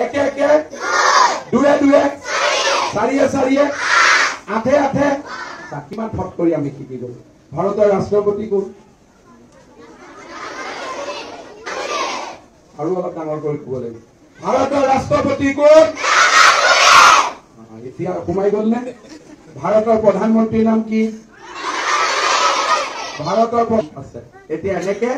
একে একে, দুয়ে দুয়ে, চাৰিয়ে চাৰিয়ে, আঠে আঠে। কিমান ফট কৰি আমি শিকি গলো। ভাৰতৰ ৰাষ্ট্ৰপতি কোন? আৰু অলপ ডাঙৰ কৰি ক'ব লাগিব। ভাৰতৰ ৰাষ্ট্ৰপতি কোন? এতিয়া সোমাই গ'ল নে? ভাৰতৰ প্ৰধানমন্ত্ৰীৰ নাম কি? ভাৰতৰ আছে। এতিয়া এনেকে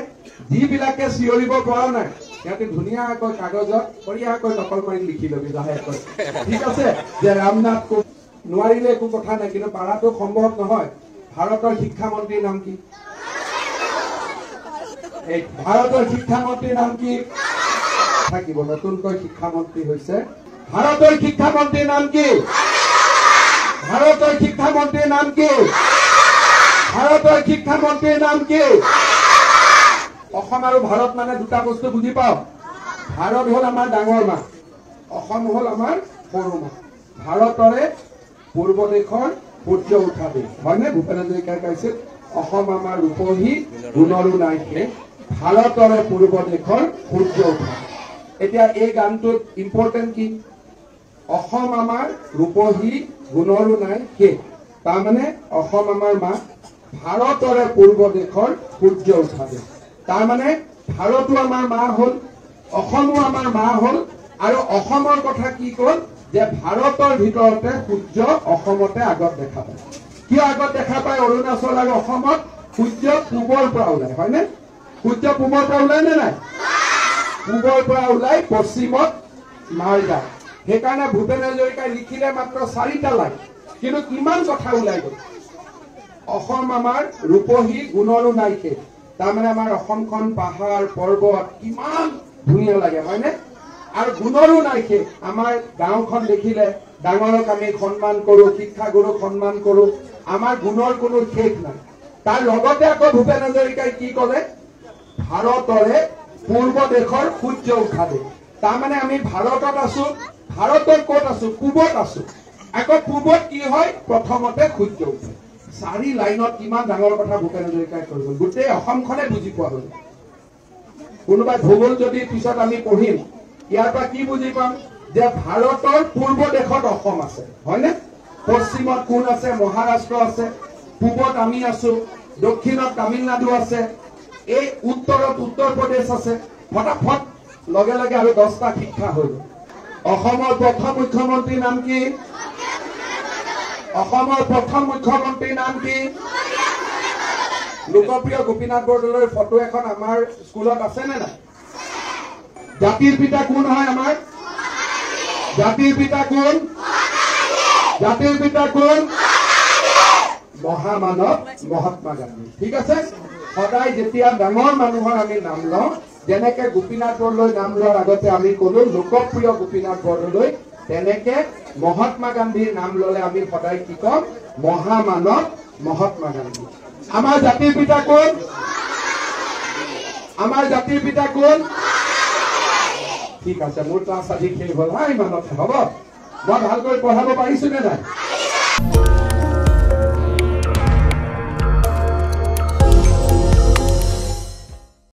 যিবিলাকে চিঞৰিব পৰা নাই সিহঁতে ধুনীয়াকৈ কাগজত বঢ়িয়াকৈ নকল মাৰি লিখি ল'বি লাহেকৈ, ঠিক আছে? যে ৰামনাথ কোবিন্দ। নোৱাৰিলে একো কথা নাই, কিন্তু পাৰাটো সম্ভৱ নহয়। ভাৰতৰ শিক্ষামন্ত্ৰীৰ নাম কি? এই ভাৰতৰ শিক্ষামন্ত্ৰীৰ নাম কি? থাকিব, নতুনকৈ শিক্ষামন্ত্ৰী হৈছে। ভাৰতৰ শিক্ষামন্ত্ৰীৰ নাম কি? ভাৰতৰ শিক্ষামন্ত্ৰীৰ নাম কি? ভাৰতৰ শিক্ষামন্ত্ৰীৰ নাম কি? অসম আৰু ভাৰত মানে দুটা বস্তু বুজি পাওঁ। ভাৰত হ'ল আমাৰ ডাঙৰ মা, অসম হ'ল আমাৰ সৰু মা। ভাৰতৰে পূৰ্ব দেশৰ সূৰ্য উঠা দেশ, হয়নে? ভূপেন হাজৰিকাই গাইছিল, অসম আমাৰ ৰূপহী গুণৰো নাই শেষ, ভাৰতৰে পূৰ্ব দেশৰ সূৰ্য উঠা। এতিয়া এই গানটোত ইম্পৰ্টেণ্ট কি? অসম আমাৰ ৰূপহী গুণৰো নাই শেষ, তাৰমানে অসম আমাৰ মা, ভাৰতৰে পূৰ্ব দেশৰ সূৰ্য উঠা দেশ। তাৰমানে ভাৰতো আমাৰ মা হ'ল, অসমো আমাৰ মা হ'ল। আৰু অসমৰ কথা কি ক'ল? যে ভাৰতৰ ভিতৰতে সূৰ্য অসমতে আগত দেখা পায়। কিয় আগত দেখা পায়? অৰুণাচল আৰু অসমত সূৰ্য পূবৰ পৰা ওলায়, হয়নে? সূৰ্য পূবৰ পৰা ওলায় নে নাই? পূবৰ পৰা ওলাই পশ্চিমত মাৰ যায়। সেইকাৰণে ভূপেন হাজৰিকাই লিখিলে মাত্ৰ 4টা লাইন, কিন্তু কিমান কথা ওলাই গ'ল। অসম আমাৰ ৰূপহী গুণৰো নাই শেষ, তাৰমানে আমাৰ অসমখন পাহাৰ পৰ্বত কিমান ধুনীয়া লাগে, হয়নে? আৰু গুণৰো নাই শেষ। আমাৰ গাঁওখন দেখিলে ডাঙৰক আমি সন্মান কৰো, শিক্ষাগুৰুক সন্মান কৰো, আমাৰ গুণৰ কোনো শেষ নাই। তাৰ লগতে আকৌ ভূপেন হাজৰিকাই কি ক'লে? ভাৰতৰে পূৰ্ব দেশৰ সূৰ্য উঠা দেশ। তাৰমানে আমি ভাৰতত আছো, ভাৰতৰ ক'ত আছো? পূবত আছো। আকৌ পূবত কি হয়? প্ৰথমতে সূৰ্য উঠে। 4 লাইনত কিমান ডাঙৰ কথা ভূপেন হাজৰিকাই কৈ গ'ল, গোটেই অসমখনে বুজি পোৱা হ'ল। কোনোবাই ভূগোল যদি পিছত আমি পঢ়িম, ইয়াৰ পৰা কি বুজি পাম? যে ভাৰতৰ পূৰ্ব দেশত অসম আছে, হয়নে? পশ্চিমত কোন আছে? মহাৰাষ্ট্ৰ আছে। পূবত আমি আছো, দক্ষিণত তামিলনাডু আছে, এই উত্তৰত উত্তৰ প্ৰদেশ আছে। ফটাফট লগে লগে আৰু 10টা শিক্ষা হৈ গ'ল। অসমৰ প্ৰথম মুখ্যমন্ত্ৰীৰ নাম কি? অসমৰ প্ৰথম মুখ্যমন্ত্ৰীৰ নাম কি? লোকপ্ৰিয় গোপীনাথ বৰদলৈৰ ফটো এখন আমাৰ স্কুলত আছে নে নাই? জাতিৰ পিতা কোন হয় আমাৰ? জাতিৰ পিতা কোন? জাতিৰ পিতা কোন? মহামানৱ মহাত্মা গান্ধী। ঠিক আছে? সদায় যেতিয়া ডাঙৰ মানুহৰ আমি নাম লওঁ, যেনেকে গোপীনাথ বৰদলৈ নাম লোৱাৰ আগতে আমি কলো লোকপ্ৰিয় গোপীনাথ বৰদলৈ, তেনেকে মহাত্মা গান্ধীৰ নাম ললে আমি সদায় কি কম? মহামানৱ মহাত্মা গান্ধী। আমাৰ জাতিৰ পিতা কোন? আমাৰ জাতিৰ পিতা কোন? ঠিক আছে, মোৰ ক্লাছ আজি শেষ হ'ল। হা, ইমানতে হ'ব। মই ভালকৈ পঢ়াব পাৰিছো নে নাই?